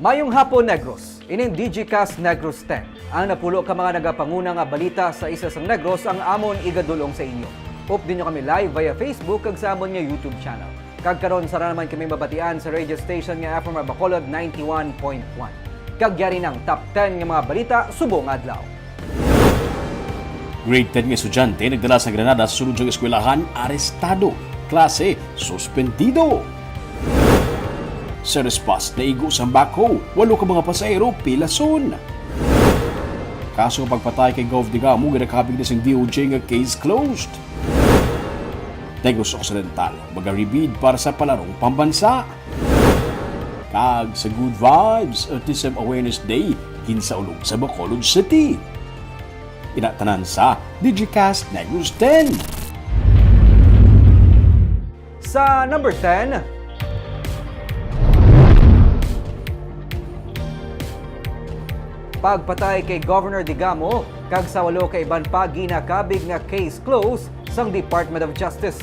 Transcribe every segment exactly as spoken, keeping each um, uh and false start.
Mayong hapon, Negros. Ining Digicast Negros ten. Ang napulo ka mga nagapanguna nga balita sa isla sang Negros ang amon igadul-ong sa inyo. Updi nyo kami live via Facebook kag sa amon nga YouTube channel. Kag karon, sara naman kami mabatian sa radio station nga F M R Bacolod ninety-one point one. Kag yari nang top ten nga mga balita subong adlaw. Grade ten nga estudyante nagdala sa granada sa sulod sang eskwelahan, arestado. Klase, suspendido. Series pass naigo sa backhoe, walo ka mga pasahero pilason. Kaso nga pagpatay kay Gov Digamo ginakabig na sing D O J nga case closed. Negros Occidental, maga-rebid para sa palarong pambansa. Kag sa Good Vibes Autism Awareness Day, ginsaulog sa Bacolod City. Ina tanan sa Digicast Negros ten. Sa number ten, pagpatay kay Governor Digamo kag sa walo ka iban pa ginakabig nga case closed sang Department of Justice.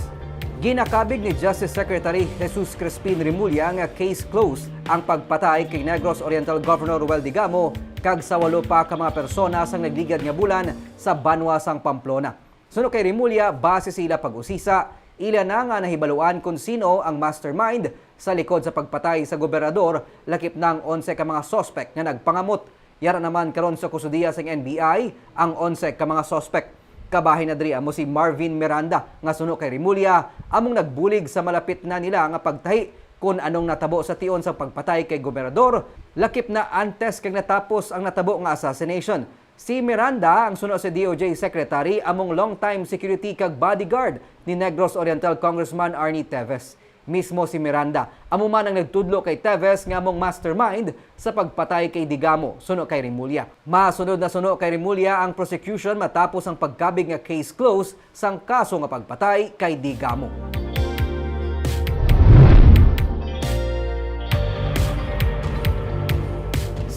Ginakabig ni Justice Secretary Jesus Crispin Remulla nga case closed ang pagpatay kay Negros Oriental Governor Roel Digamo kag sa walo pa ka mga persona sang nagligad nga bulan sa banwa sang Pamplona. Suno kay Remulla, base sa ila pag-usisa, ila na nga nahibaluan kon sino ang mastermind sa likod sa pagpatay sa gobernador, lakip na ang onse ka mga suspek nga nagpangamot. Yara naman karon sa kusudiya sang N B I ang onse ka mga suspek. Kabahin na diri amo si Marvin Miranda, nga suno kay Remulla, among nagbulig sa malapit na nila nga pagtahi kon anong natabo sa tion sang pagpatay kay gobernador, lakip na antes kag natapos ang natabo nga assassination. Si Miranda ang suno sa D O J Secretary, among long-time security kag bodyguard ni Negros Oriental Congressman Arnie Teves. Mismo si Miranda amo man ang nagtudlo kay Teves nga among mastermind sa pagpatay kay Digamo, suno kay Remulla. Masunod na suno kay Remulla ang prosecution matapos ang pagkabig nga case closed sang kaso nga pagpatay kay Digamo.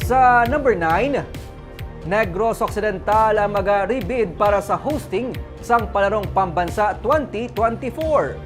Sa number nine, Negros Occidental ang maga-rebid para sa hosting sang Palarong Pambansa twenty twenty-four.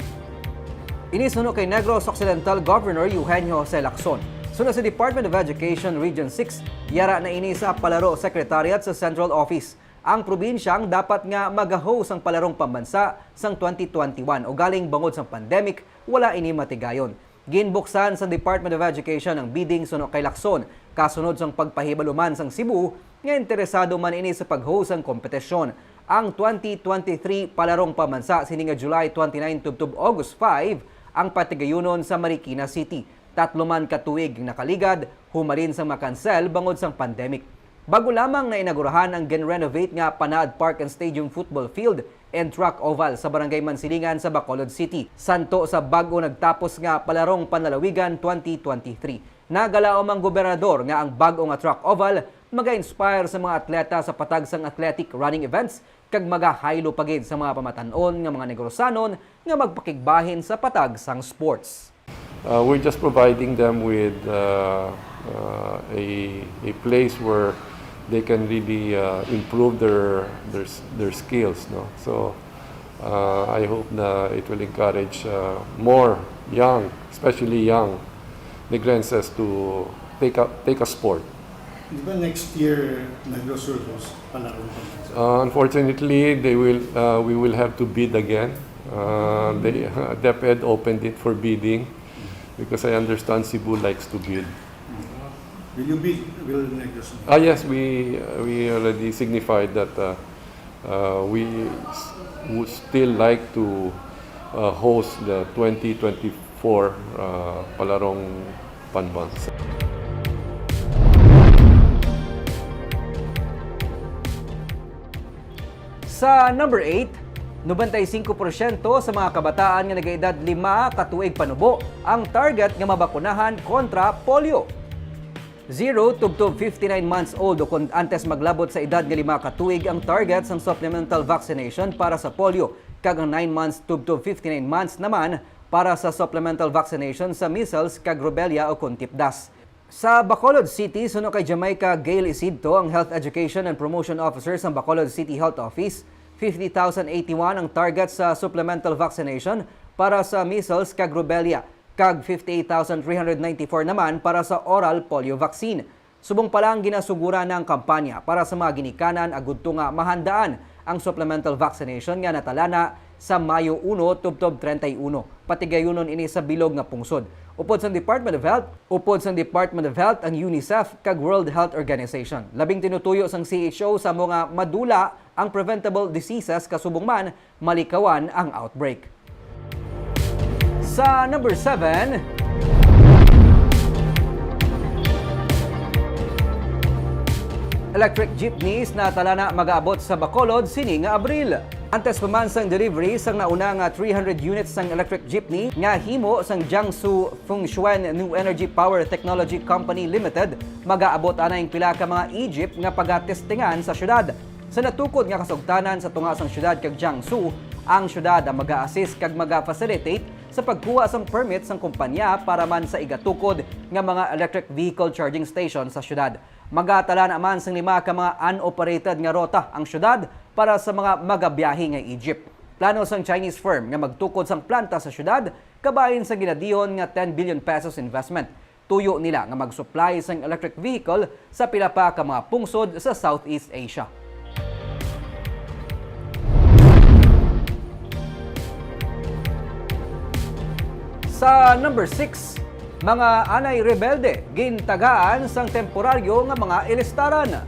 Ini suno kay Negros Occidental Governor Eugenio Jose Lacson. Suno sa Department of Education Region six, yara na ini sa Palaro Secretariat sa Central Office. Ang probinsya ang dapat nga maga-host sang Palarong Pambansa sang twenty twenty-one, ugaling bangod sang pandemic, wala ini matigayon. Ginbuksan sang Department of Education ang bidding suno kay Lacson, kasunod sang pagpahibalo man sang Cebu nga interesado man ini sa pag-host sang kompetisyon. Ang twenty twenty-three Palarong Pambansa sini nga July twenty-nine tubtob August five ang patigayunon sa Marikina City. Tatlo man ka tuig ang nakaligad humalin sang makansel bangod sang pandemic. Bago lamang nainagurahan ang gin-renovate nga Panaad Park and Stadium football field and track oval sa Barangay Mansilingan sa Bacolod City, santo sa bag-o nagtapos nga Palarong Panlalawigan twenty twenty-three. Nagalaom ang gobernador nga ang bag-o nga track oval maga-inspire sa mga atleta sa patag sang athletic running events kag magahaylo pa gid sa mga pamatan-on nga mga Negrosanon nga magpakigbahin sa patag sang sports. Uh, we're just providing them with, uh, uh, a, a place where they can really, uh, improve their, their s-, their skills, no? So, uh, I hope na it will encourage, uh, more young, especially young Negrenses, to take up, take a sport. Di ba next year, Negros will host Palarong Pambansa? Uh, unfortunately, they will, uh, we will have to bid again. Uh, they, DepEd opened it for bidding because I understand Cebu likes to bid. Will you bid? Will Negros bid? Ah, yes, we, we already signified that, uh, uh, we s-, would still like to, uh, host the twenty twenty-four, uh, Palarong Pambansa. Sa number eight, nobenta y singko porsyento sa mga kabataan nga nagaedad lima ka tuig panubo ang target nga mabakunahan kontra polio. Zero tubtob fifty-nine months old o kon antes maglabot sa edad nga lima ka tuig ang target sang supplemental vaccination para sa polio, kag ang nine months tubtob fifty-nine months naman para sa supplemental vaccination sa measles kag rubella o kon tipdas. Sa Bacolod City, suno kay Jamaica Gail Isidto, ang Health Education and Promotion Officer sa Bacolod City Health Office, fifty thousand eighty-one ang target sa supplemental vaccination para sa measles kag rubella. kag fifty-eight thousand three hundred ninety-four naman para sa oral polio vaccine. Subong pa lang, ginasugura na ang kampanya para sa mga ginikanan agud to nga mahandaan ang supplemental vaccination nga natalana sa Mayo uno tubtob treinta y uno. Patigayunon ini sa bilog nga pungsod. Upod sang Department of Health, upod sang Department of Health ang UNICEF kag World Health Organization. Labing tinutuyo sang C H O sa mga madula ang preventable diseases kasubong man malikawan ang outbreak. Sa number seven, electric jeepneys na talana magaabot sa Bacolod sini nga Abril. Antes pa man sang delivery sang nauna nga three hundred units sang electric jeepney nga himo sang Jiangsu Fengxuan New Energy Power Technology Company Limited, magaabot anay ang pila ka mga e-jeep nga pagatestingan sa syudad. Sa natukod nga kasugtanan sa tunga sang syudad kag Jiangsu, ang syudad ang maga-assist kag maga-facilitate sa pagkuha sang permit sang kumpanya para man sa igatukod nga mga electric vehicle charging station sa syudad. Magatala naman sang lima ka mga unoperated nga rota ang syudad para sa mga magabiyahe nga e-jeep. Plano sang Chinese firm nga magtukod sang planta sa syudad kabahin sa ginadihon nga ten billion pesos investment. Tuyo nila nga mag-supply sang electric vehicle sa pila pa ka mga pungsod sa Southeast Asia. Sa number six, mga anay rebelde gintagaan sang temporaryo nga mga ilistaran.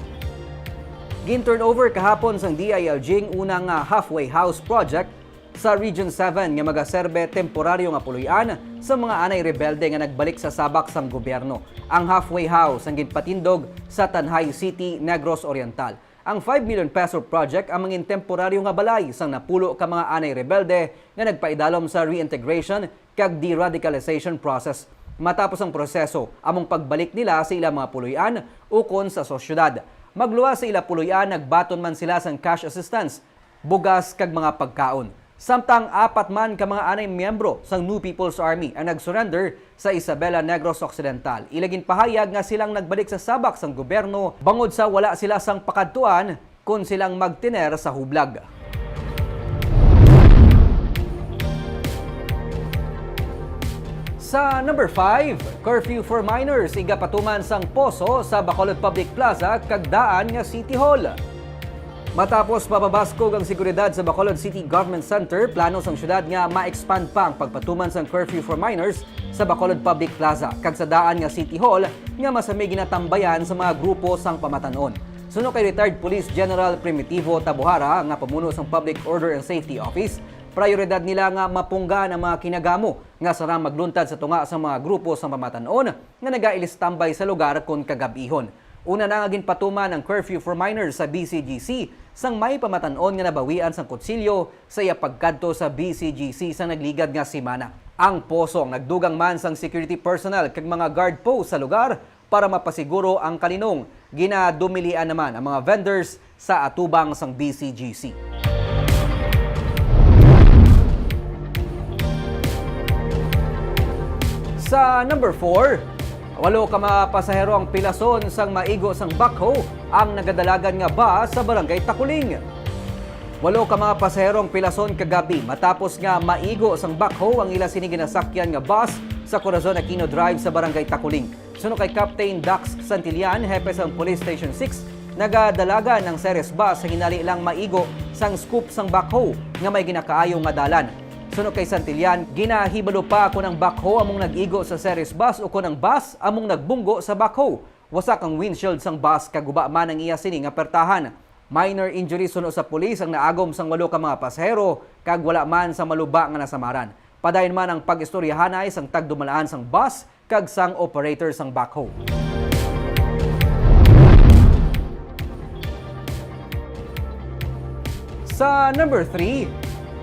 Gin-turnover kahapon sang D I L G ang una nga halfway house project sa Region seven nga magaserbe temporaryo nga puloy-an sa mga anay rebelde nga nagbalik sa sabak sang gobyerno, ang halfway house ang ginpatindog sa Tanjay City, Negros Oriental. Ang five million peso project ang mangin temporaryo nga balay sang napulo ka mga anay rebelde nga nagpaidalom sa reintegration kag de-radicalization process. Matapos ang proseso, among pagbalik nila sa ilang mga puloy-an ukon sa sosyedad. Magluwas sa ila puloy-an, nagbaton man sila sang cash assistance, bugas kag mga pagkaon. Samtang apat man ka mga anay miyembro sang New People's Army ang nag-surrender sa Isabela, Negros Occidental. Ila ginpahayag nga silang nagbalik sa sabak sang gobyerno bangod sa wala sila sang pakadtuan kon silang magtener sa hublag. Sa number five, curfew for minors, igapatuman sang POSO sa Bacolod Public Plaza kag daan nga City Hall. Matapos mapabaskog ang seguridad sa Bacolod City Government Center, plano sang syudad nga ma-expand pa ang pagpatuman sang curfew for minors sa Bacolod Public Plaza kag sa daan nga City Hall nga masami ginatambayan sa mga grupo sang pamatan-on. Suno kay retired Police General Primitivo Tabuhara nga pamuno sang Public Order and Safety Office, prayoridad nila nga mapunggan ang mga kinagamo nga sarang magluntad sa tunga sang mga grupo sang pamatan-on nga nagailistambay sa lugar kon kagab-ihon. Una na nga ginpatuman ang curfew for minors sa B C G C sang may pamatan-on nga nabawian sang kutsilyo sa iya pagkadto sa B C G C sa nagligad nga semana. Ang POSO ang nagdugang man sang security personnel kag mga guard post sa lugar para mapasiguro ang kalinong. Ginadumilian naman ang mga vendors sa atubang sang B C G C. Sa number four, walo ka mga pasahero ang pilason sang maigo sang backhoe ang nagadalagan nga bus sa Barangay Taculing. Walo ka mga pasahero ang pilason kagabi matapos nga maigo sang backhoe ang ila sini ginasakyan nga bus sa Corazon Aquino Drive sa Barangay Taculing. Suno kay Captain Dax Santillan, hepe sang Police Station six, nagadalagan ang Ceres bus sa hinali lang maigo sang scoop sang backhoe nga may ginakaayo nga dalan. Suno kay Santillan, ginahibalo pa kon ang backhoe among nag-igo sa Ceres bus ukon ang bus among nagbunggo sa backhoe. Wasak ang windshield sang bus kag guba man ang iya sini nga pertahan. Minor injuries suno sa pulis ang naagom sang walo ka mga pasahero kag wala man sang maluba nga nasamaran. Padayon man ang pag-istoryahanay sang tagdumalaan sang bus kag sang operator sang backhoe. Sa number three,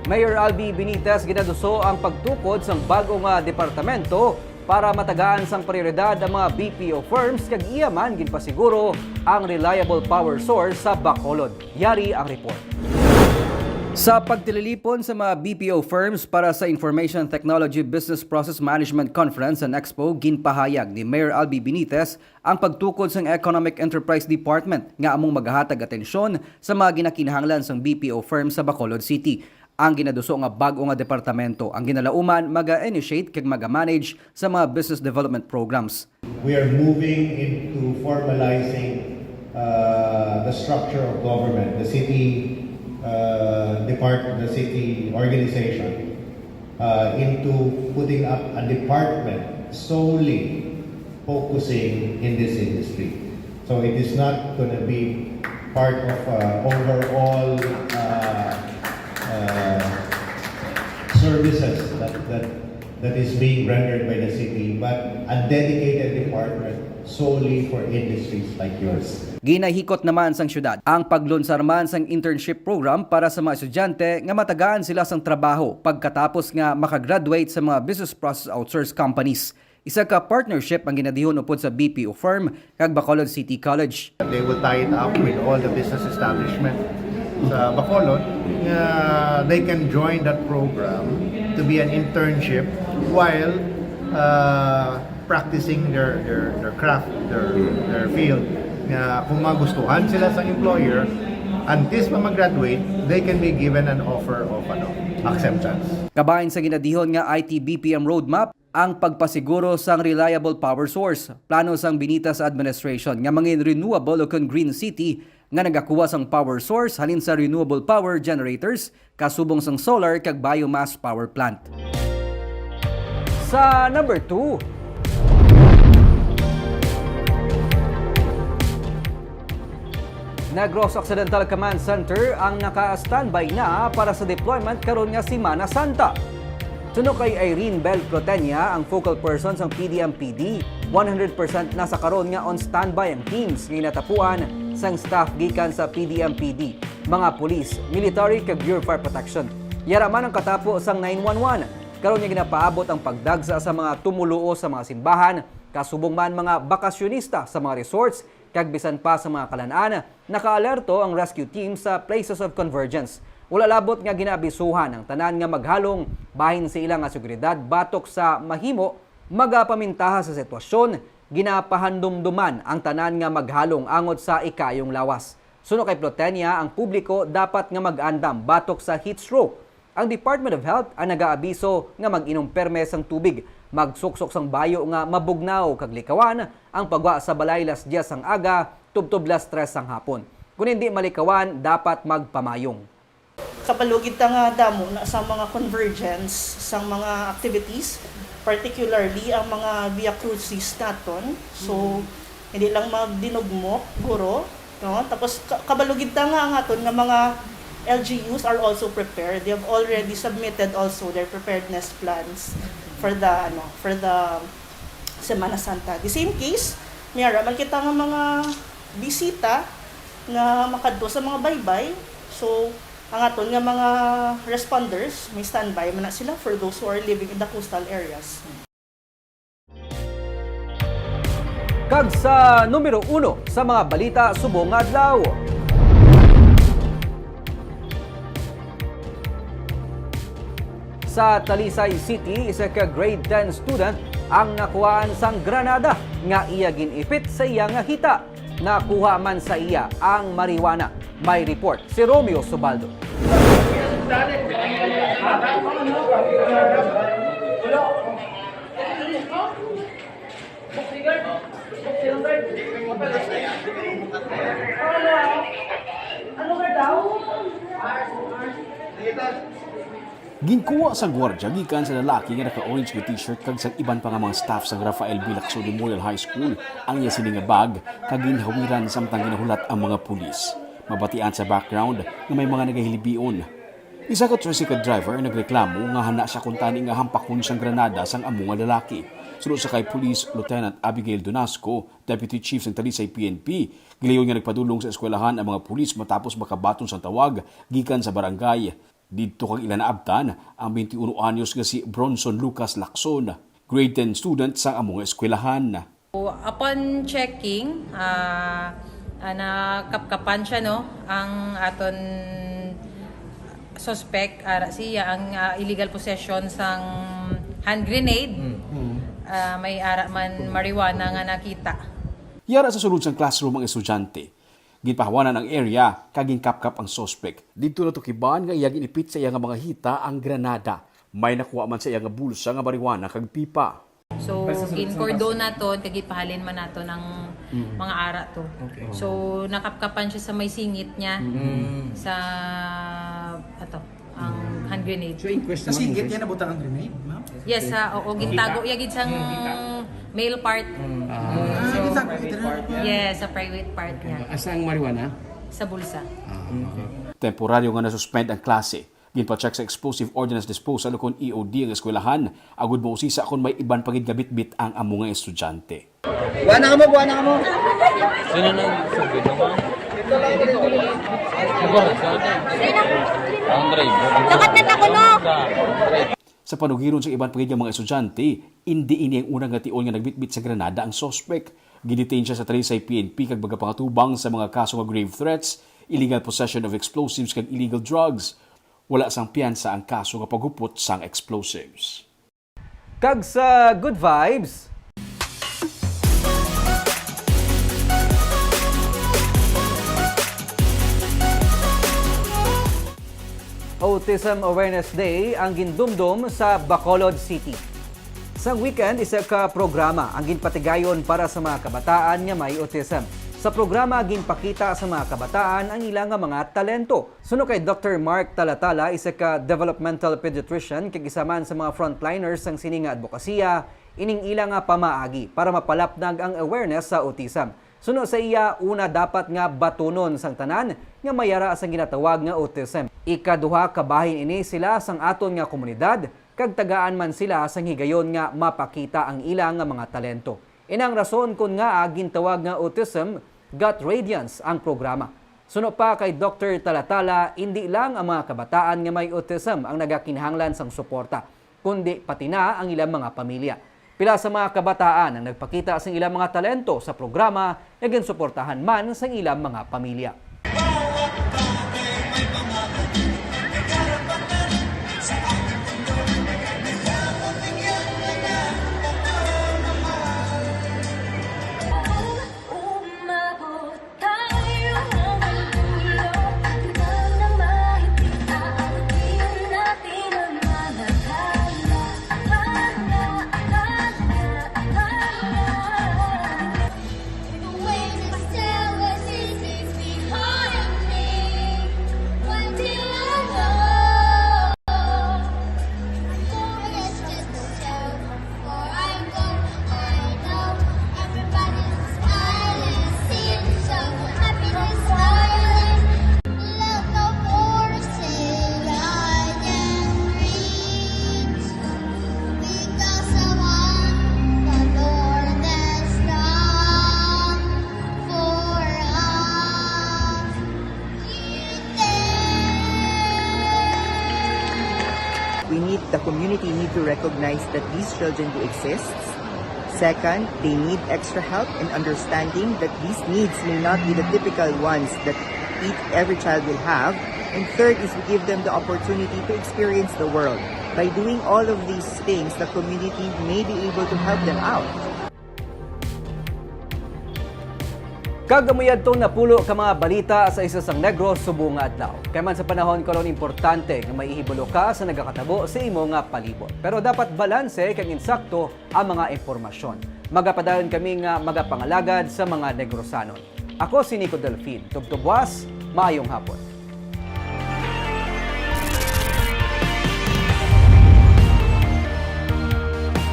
Mayor Albi Benitez ginaduso ang pagtukod sang bag-o nga departamento para matagaan sang prioridad ang mga B P O firms kag iya man ginpasiguro ang reliable power source sa Bacolod. Yari ang report. Sa pagtililipon sa mga B P O firms para sa Information Technology Business Process Management Conference and Expo, ginpahayag ni Mayor Albi Benitez ang pagtukod sang Economic Enterprise Department nga among magahatag atensyon sa mga ginakinahanglan sang B P O firm sa Bacolod City. Ang ginaduso nga bag-o nga departamento ang ginalauman maga-initiate kag maga-manage sa mga business development programs. We are moving into formalizing uh, the structure of government, the city uh, department, the city organization, uh, into putting up a department solely focusing in this industry. So it is not going to be part of uh, overall uh, uh, services that, that that is being rendered by the city, but a dedicated department solely for industries like yours. Ginahikot naman sang syudad ang paglunsar man sang internship program para sa mga estudyante nga matagaan sila sang trabaho pagkatapos nga makagraduate sa mga business process outsource companies. Isa ka partnership ang ginadihon upod sa B P O firm kag Bacolod City College. They will tie it up with all the business establishment sa Bacolod nga they can join that program to be an internship while uh, practicing their, their, their craft, their, their field. Nga kung magustuhan sila sa employer, until pa mag-graduate, they can be given an offer of ano, acceptance. Kabahin sa ginadihon nga I T B P M roadmap, ang pagpasiguro sang reliable power source, plano sang binita sa administration nga mangin renewable o kon green city nga nagakuha sang power source halin sa renewable power generators kasubong sang solar kag biomass power plant. Sa number two, Negros Occidental Command Center ang naka-standby na para sa deployment karon nga Semana Santa. Suno kay Irene Bell Plotenia, ang focal person sang P D M P D, one hundred percent na sa karon nga on standby ang teams nga ginatapuan sang staff gikan sa P D M P D, mga pulis, military kag Bureau of Fire Protection. Yara man ang katapo sang nine one one. Karon nga ginapaabot ang pagdagsa sa mga tumuluo sa mga simbahan, kasubong man mga bakasyonista sa mga resorts, kag bisan pa sa mga kalan-an, nakaalerto ang rescue team sa places of convergence. Wala labot nga ginaabisuhan ang tanan nga maghalong bahin sa ila nga seguridad batok sa mahimo magapamintaha sa sitwasyon, ginapahandumduman ang tanan nga maghalong angot sa ikayong lawas. Suno kay Plotenia, ang publiko dapat nga mag-andam batok sa heat stroke. Ang Department of Health ang nagaabiso nga mag-inom perme sang tubig, magsuksok sang bayo nga mabugnaw kag likawan ang pagwa sa balay las dyes sang aga tubtob las tres sang hapon. Kon hindi malikawan, dapat magpamayong. Kabalo gid ta nga damo na sa mga convergence sang mga activities, particularly ang mga Via Crucis naton. So, hindi lang magdinugmok, guro, no? Tapos ka- kabalo gid ta nga ang aton nga mga L G Us are also prepared. They have already submitted also their preparedness plans for the ano, for the Semana Santa. The same case, may ara man kita nga mga bisita nga makadto sa mga baybay. So, ang aton nga mga responders, may standby man na sila for those who are living in the coastal areas. Kag sa numero uno sa mga balita subong nga adlaw. Sa Talisay City, isa ka grade ten student ang nakuhaan sang granada nga iya gin-ipit sa iya nga hita. Nakuha man sa iya ang marijuana. May report si Romeo Subaldo. Ginkuha sang gwardya gikan sa lalaki nga naka-orange nga t-shirt kag sang iban pa nga mga staff sang Rafael B. Lacson Memorial High School ang iya sini nga bag kag ginhawiran samtang ginahulat ang mga pulis. Mabatian sa background nga may mga nagahilibion. Isa ka tricycle driver ang nagreklamo nga hana siya kuntani nga hampakon sang granada sang amo nga lalaki. Suno sa kay Police Lieutenant Abigail Donasco, Deputy Chief sang Talisay P N P, gilayon nga nagpadulong sa eskwelahan ang mga pulis matapos makabaton sang tawag gikan sa barangay. Didto kag ila naabtan ang twenty-one anyos nga si Bronson Lucas Lacson, grade ten student sang amo nga eskwelahan. Upon checking, ah, ah, nakapkapan siya, no, ang aton suspect, ara siya ang, ah, illegal possession sang hand grenade. Ah, may ara man marijuana nga nakita. Yara sa sulod sang classroom ang estudyante. Ginpahawanan ang area kag ginkapkap ang suspek. Didto natukiban nga iya ginipit sa iya nga mga hita ang granada. May nakuha man sa iya nga bulsa nga marijuana kag pipa. So, ginkordon naton kag gipahalin man naton ang mga ara to. Okay. So, nakapkapan siya sa may singit niya, sa, ato, ang hand grenade. So, in question, sa singit niya nabutang ang grenade, ma'am? Yes, ha, oo, gintago iya gid sang male part. Ah, so, private part niya. Yes, sa private part niya. Asa ang marijuana? Sa bulsa. Temporaryo nga nasuspend ang klase. Ginpa-check sa Explosive Ordnance Disposal, o kon E O D, ang eskwelahan, agud mausisa kon may iban pa gid nga bitbit ang amo nga estudyante. Buwan na kamo, buwan na kamo. Sino nang sabi mo, ma'am? Ang driver. Lakat na tako, no? Sa panugiron sa iban pa gid nga mga estudyante, indi ini ang una nga tion nga nagbitbit sa granada ang suspek. Gidetain siya sa Talisay P N P kag magapangatubang sa mga kaso nga grave threats, illegal possession of explosives kag illegal drugs. Wala sang piyansa ang kaso nga paghupot sang explosives. Kag sa good vibes, Autism Awareness Day ang gindumdom sa Bacolod City. Sang weekend, isa ka programa ang ginpatigayon para sa mga kabataan nga may autism. Sa programa, ginpakita sa mga kabataan ang ila nga mga talento. Suno kay Doktor Mark Talatala, isa ka developmental pediatrician kag isa man sa mga frontliners sang sini nga adbokasiya, ining ila nga pamaagi para mapalapnag ang awareness sa autism. Suno sa iya, una dapat nga batunon sang tanan nga may ara sang ginatawag nga autism. Ikaduha, kabahin ini sila sang aton nga komunidad, kag tagaan man sila sang higayon nga mapakita ang ila nga mga talento. Ina ang rason kon ngaa gintawag nga autism got radiance ang programa. Suno pa kay Doktor Talatala, indi lang ang mga kabataan nga may autism ang nagakinahanglan sang suporta, kundi pati na ang ilang mga pamilya. Pila sa mga kabataan ang nagpakita sang ilang mga talento sa programa nga ginsuportahan man sang ilang mga pamilya. We need, the community need to recognize that these children do exist. Second, they need extra help in understanding that these needs may not be the typical ones that each, every child will have. And third is we give them the opportunity to experience the world. By doing all of these things, the community may be able to help them out. Kag amo yadtong napulo ka mga balita sa isa sang Negros subong nga adlaw. Kay man sa panahon karon, importante nga may ihibalo ka sa nagakatabo sa imo nga palibot. Pero dapat balanse kag insakto ang mga impormasyon. Magapadayon kami nga magapangalagad sa mga Negrosanon. Ako si Nico Delfin. Tubtubwas, maayong hapon.